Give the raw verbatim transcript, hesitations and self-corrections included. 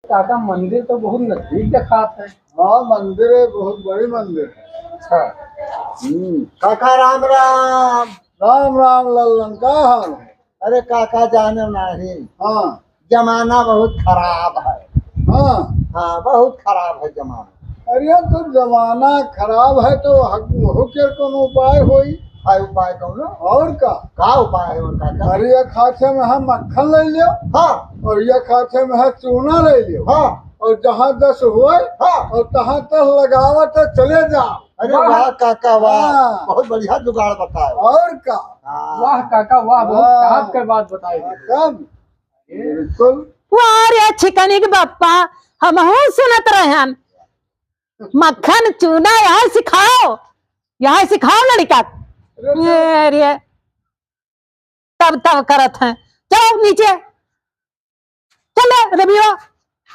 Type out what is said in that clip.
काका, मंदिर तो बहुत नजदीक देखात है। हाँ, मंदिर है, बहुत बड़ी मंदिर है। अच्छा। हम्म। काका, राम राम। राम राम लल्लन, का हाल है? अरे काका, जाने नहीं। हाँ। जमाना बहुत खराब है। हाँ। हाँ, बहुत खराब है जमाना। अरे, तो जमाना खराब है तो हक-, होके कोनो उपाय होई? का उपाय कौनो? और का? का उपाय है उनका का? अरे, एक हाथे में है मक्खन ले लियो। हाँ। और एक हाथे में है चूना ले लियो। हाँ। और जहाँ दस होए, हाँ। और तहाँ दस लगावत चले जाओ। अरे वाह। वाह काका, वाह। हाँ। बहुत बढ़िया जुगाड़ बताए। और का? हाँ। वाह काका, वाह, बहुत हाँ। काब के बात बताए। हाँ, कब? बिल्कुल। वाह रे छिकनी के बप्पा, हमहू सुनत रहन। मक्खन चूना यह सिखाओ, यह सिखाओ लड़का। अरे, अरे, तब तब करत हैं। चलो नीचे, चलो रबिया,